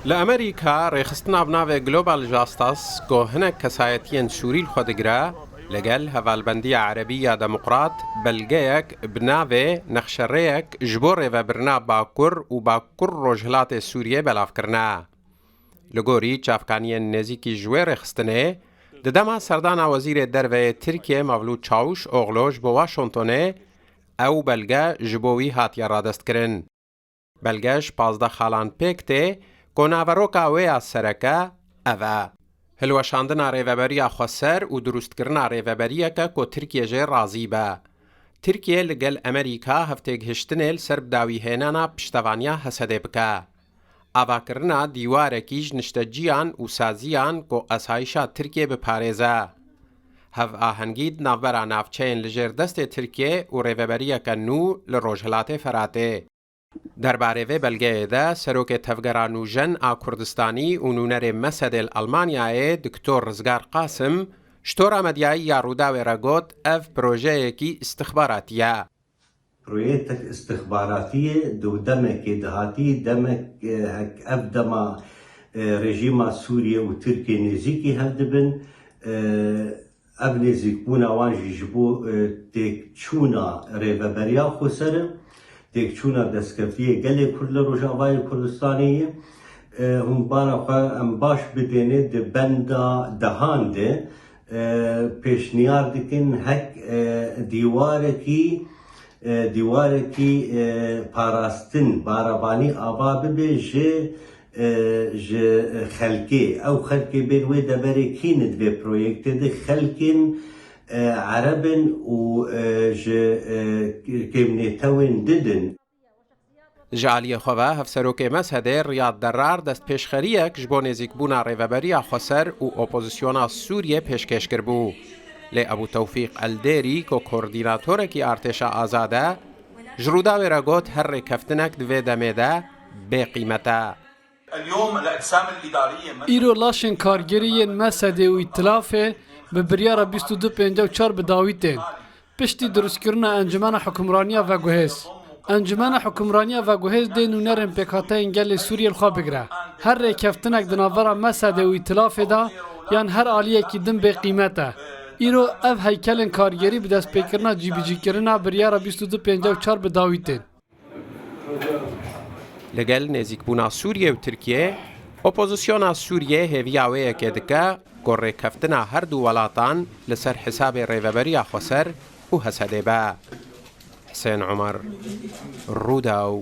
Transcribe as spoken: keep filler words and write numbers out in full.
Li Amerîka rêxistina bi navê Global Justice ku hinek kesayetiyên Sûrî li xwe digire, li gel Hevalbendiya Erebî ya Demokrat belgeyek bi navê nexşerêyek ji bo rêvebirina Bakur û Bakur Rojhilatê Sûriyê belav kirine. Li gorî çavkaniyên nêzîkî ji wê rêxistinê, di dema serdana Wezîrê Derve yê Tirkiyê Mevlût Çawuşoglu ji bo Washingtonê, ew belge ji bo wî hatiye radestkirin. Belge ji pazdeh xalan pêk tê ku naveroka wê ya sereke ev e: hilweşandina rêveberiya xweser û dirustkirina rêveberiyeke ku Tirkiye jê razî be. Tirkiye li gel Amerîka hevtêgihiştinê li ser bidawîhênana piştevaniya Hesedê bike. Avakirina dîwarekî ji nişteciyan û saziyan ku esayîşa Tirkiye biparêze. Hevahengî di navbera navçeyên li jêr destê Tirkiye û rêveberiyeke nû li Rojhilatê Feratê. Derbarê vê belgeyê de Serokê Tevgera Nûjen a Kurdistanî û nûnerê Mesedê li Almanyayê Doktor Rizgar Qasim ji tora medyayî ya Rûdawê re got, ev projeyekî îstixbaratî ye. Proyektek îstixbaratî ye, di demekê dihatî, demek, e, hek ev dema, e, rejîma Sûriye û Tirkiye nêzîkî hev dibin, e, ev nêzîkbûna wan jî ji bo, e, têkçûna rêveberiya xweser e, têkçûna destkeftiyê gelê Kurd li Rojavayê Kurdistanê ye. E, hûn bana xwe em baş bidêne di benda dehan de, e, pêşniyar dikin hek, e, dîwarekî, e, dîwarekî, e, parastin, baravanî ava bibe ji, e, ji xelkê. Ew xelkê bên wê deverê kî ne di vê proyektê de? Xelkên, e, Ereb in û, e, ji, e, kêmnêtewên didin. Ji aliyê xwe ve Hevserokê Mesedê Riyad Derar destpêşxeriyek ji bo nêzîkbûna rêveberiya xweser û opozisyona Sûriyê pêşkêş kiribû. Lê Ebû Tewfîq Eldêrî ku koordînatorekî artêşa azad e, ji Rûdawê re got, her rêkeftinek di vê demê de bê qîmet e. اليوم الأجسام الإدارية مثلاً Îro laşên kargerî yên Mesedê û Îtilafê bi biryara bîst û du pêncî û çar bi dawî tên. Piştî dirustkirina Encumena Hukimraniya Veguhêz. Encumena Hukimraniya Veguhêz dê nûnerên pêkhateyên gelê Sûriyê li xwe bigire. Her rêkeftinek di navbera Mesedê û Îtilafê de yan her aliyekî din bê qîmet e. Îro ev heykelên kargerî bi destpêkirina cîbicîkirina biryara bîst û du pêncî û çar bi dawî tên. Li gel nêzîkbûna Sûriyê û Tirkiyê, opozisyona Sûriyê hêviya wê yekê dike ku rêkeftina her du welatan li ser hesabê Rêveberiya Xweser û Hesedê be. Hisên Omer, Rûdaw,